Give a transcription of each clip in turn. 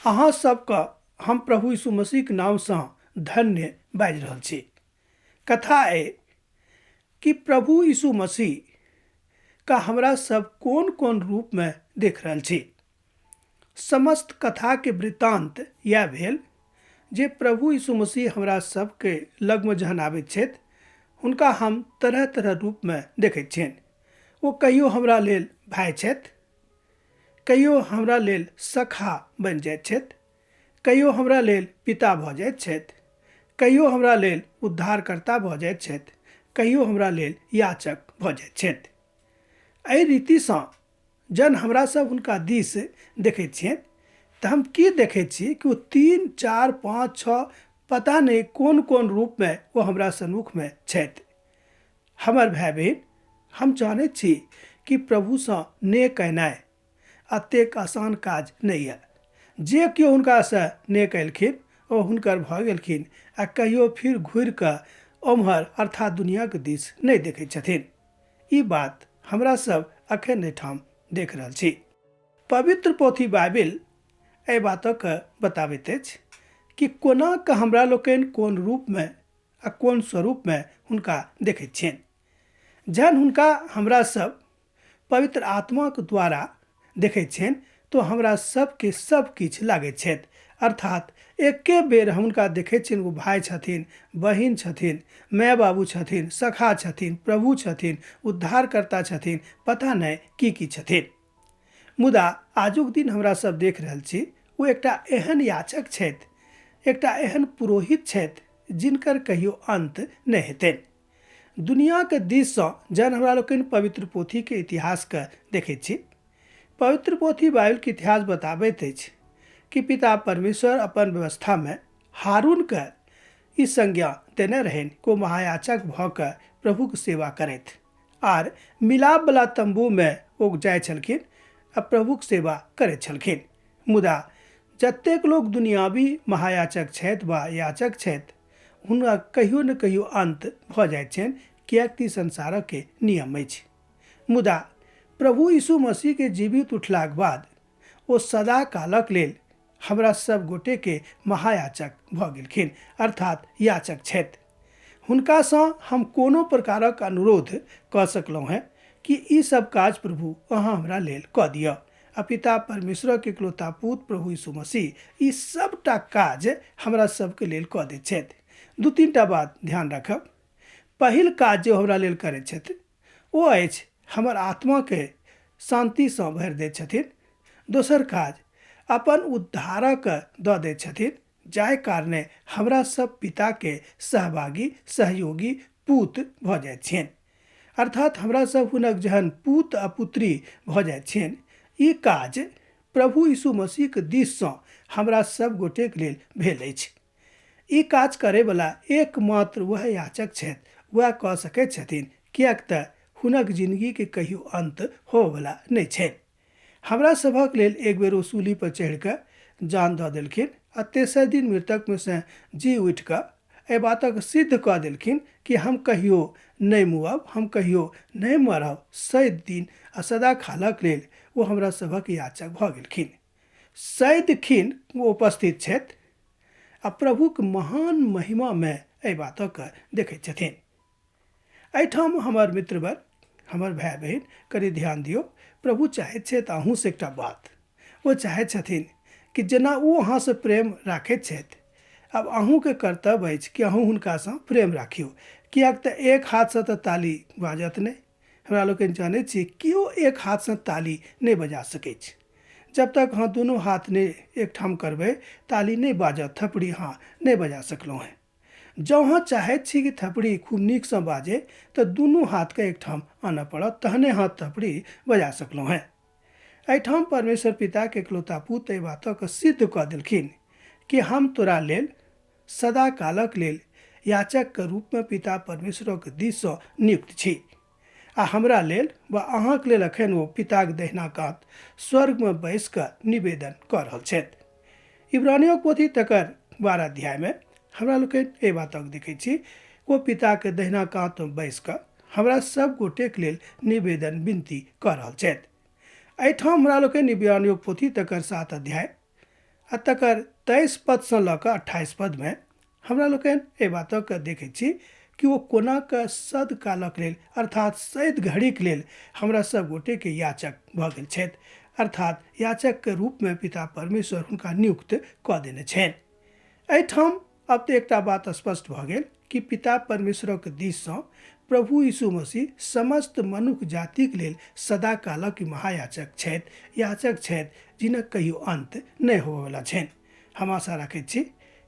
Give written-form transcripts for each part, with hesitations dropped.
अहाँ सबके हम प्रभु यीशु मसीहके नामसँ धन्य बाजि रहल छी। कथा अइ कि प्रभु यीशु मसीह का हमरा सब कोन कोन रूपमे देख रहल छी। समस्त कथाके वृत्तान्त इएह भेल जे प्रभु यीशु मसीह हमरा सबके लगमे जहन आबैत छथि हुनका हम तरह तरह रूपमे देखैत छियनि। ओ कहियो हमरा लेल भाय छथि, कहियो हमरा लेल सखा बनि जाइत छथि, कहियो हमरा लेल पिता भऽ जाइत छथि, कहियो हमरा लेल उद्धारकर्ता भऽ जाइत छथि, कहियो हमरा लेल याचक भऽ जाइत छथि। एहि रीतिसँ जहन हमरा सब हुनका दिस देखैत छियनि तऽ हम की देखैत छी कि ओ 3 4 5 6 पता नहि कोन कोन रूपमे ओ हमरा सन्मुखमे छथि। हमर भाय बहिन, हम जानैत छी कि प्रभुसँ नेह कयनाइ एतेक आसान काज नहि यऽ। जे केओ हुनकासँ नेह कयलखिन ओ हुनकर भऽ गेलखिन आ कहियो फिर घुरि कऽ ओम्हर अर्थात दुनियाके दिस नहि देखैत छथिन। ई बात हमरा सब अखन एहिठाम देख रहल छी। पवित्र पोथी बाइबिल एहि बातक बताबैत अछि कि कोना कऽ हमरा लोकनि कोन रूपमे आ कोन स्वरूपमे हुनका देखैत छियनि। जहन हुनका हमरा सब पवित्र आत्माक द्वारा देखैत छियनि तो हमरा सबके सब किछु लागैत छथि। अर्थात एके बेर हम हुनका देखैत छियनि, ओ भाय छथिन, बहिन छथिन, माय बाबू छथिन, सखा छथिन, प्रभु छथिन, उद्धारकर्ता छथिन, पता नहि की की छथिन। मुदा आजुक दिन हमरा सब देख रहल छी ओ एकटा एहन याचक छथि, एकटा एहन पुरोहित छथि जिनकर कहियो अंत नहि हेतनि। दुनियाके दिससँ जहन हमरा लोकनि पवित्र पोथीके इतिहासके देखैत छी, पवित्र पोथी बाइबिलके इतिहास बताबैत अछि कि पिता परमेश्वर अपन व्यवस्थामे हारूनके ई संज्ञा देने रहनि कि ओ महायाचक भऽ कऽ प्रभुके सेवा करथि आर मिलापवला तम्बूमे ओ जाइ छलखिन आ प्रभुके सेवा करैत छलखिन। मुदा जतेक लोक दुनियावी महायाचक छथि वा याचक छथि हुनका कहियो ने कहियो अंत भऽ जाइत छनि, किएक तऽ ई संसारके नियम अछि। मुदा प्रभु यीशु मसीहके जीवित उठलाक बाद ओ सदा कालक लेल हमरा सब गोटेके महायाचक भऽ गेलखिन, अर्थात याचक छथि। हुनकासँ हम कोनो प्रकारक अनुरोध कऽ सकलहुँ हेँ कि ई सब काज प्रभु अहाँ हमरा लेल कऽ दिअ। आ पिता परमेश्वरक इकलौता पूत प्रभु यीशु मसीह ई सबटा काज हमरा सबके लेल कऽ दैत छथि। 2-3 टा बात ध्यान राखब। पहिल काज जे हमरा लेल करैत छथि ओ अछि हमर आत्माके शान्तिसँ भरि दैत छथिन। दोसर काज अपन उद्धारक दऽ दैत छथिन, जाहि कारणे हमरा सब पिताके सहभागी सहयोगी पूत भऽ जाइत छियनि। अर्थात हमरा सब हुनक जहन पूत आ पुत्री भऽ जाइत छियनि, ई काज प्रभु यीशु मसीहके दिससँ हमरा सब गोटेक लेल भेल अछि। ई काज करैवला एकमात्र वएह याचक छथि, वएह कऽ सकैत छथिन, किएक तऽ हुनक जिनगीके कहियो अन्त होबऽवला नहि छनि। हमरा सभक लेल एक बेर ओ सूली पर चढ़ि कऽ जान दऽ देलखिन आ तेसर दिन मृतकमे सँ जी उठि कऽ एहि बातक सिद्ध कऽ देलखिन कि हम कहियो नहि मुअब, हम कहियो नहि मरब। सैद दिन आ सदा कालक लेल ओ हमरा सभक याचक भऽ गेलखिन। सैदखिन ओ उपस्थित छथि आ प्रभुक महान महिमामे एहि बातक देखैत छथिन। एहिठाम हमर मित्रवर, हमर भाय बहिन, कनि ध्यान दियौ। प्रभु चाहैत छथि अहूँसँ एकटा बात, ओ चाहैत छथिन कि जेना ओ अहाँसँ प्रेम राखैत छथि, आब अहूँके कर्तव्य अछि कि अहूँ हुनकासँ प्रेम राखियौ। किएक तऽ एक हाथसँ तऽ ताली बाजत नहि। हमरा लोकनि जानैत छी केओ एक हाथसँ ताली नहि बजा सकैछ। जब तक अहाँ दुनू हाथ नहि एकठाम करबै ताली नहि बाजत, थपड़ी अहाँ नहि बजा सकलहुँ हेँ। जँ अहाँ चाहैत छी कि थपड़ी खूब नीकसँ बाजय तऽ दुनू हाथके एकठाम आनऽ पड़त, तहने अहाँ थपड़ी बजा सकलहुँ हेँ। एहिठाम परमेश्वर पिताके इकलौता पुत एहि बातके सिद्ध कऽ देलखिन कि हम तोरा लेल सदा कालक लेल याचकके रूपमे पिता परमेश्वरक दिससँ नियुक्त छी आ हमरा लेल वा अहाँके लेल अखन ओ पिताक दहिना कात स्वर्गमे बैस कऽ निवेदन कऽ रहल छथि। इब्रानियोक पोथी तकर 12 अध्यायमे हमरा लोकनि एहि बातक देखै छी, ओ पिताके दहिना कातमे बैस कऽ हमरा सब गोटेक लेल निवेदन विनती कऽ रहल छथि। एहिठाम हमरा लोकनि इब्रानियोक पोथी तकर 7 अध्याय आ तकर 23 पदसँ लऽ कऽ 28 पदमे हमरा लोकनि एहि बातके देखै छी कि ओ कोना कऽ सदकालक लेल अर्थात सैद घड़ीके लेल हमरा सब गोटेके याचक भऽ गेल छथि, अर्थात याचकके रूपमे पिता परमेश्वर हुनका नियुक्त कऽ देने छनि। एहिठाम अब तऽ एकटा बात स्पष्ट भऽ गेल कि पिता परमेश्वरक दिससँ प्रभु यीशु मसीह समस्त मनुख जातिक लेल सदाकालक महायाचक छथि, याचक छथि जिनक कहियो अन्त नहि होबयवला छनि। हम आशा रखैत छी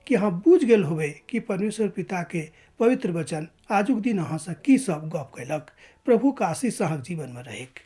कि अहाँ बुझि गेल होबै कि परमेश्वर पिताके पवित्र वचन आजुक दिन अहाँसँ की सब गप कयलक। प्रभुक आशीष अहाँक जीवनमे रहैक।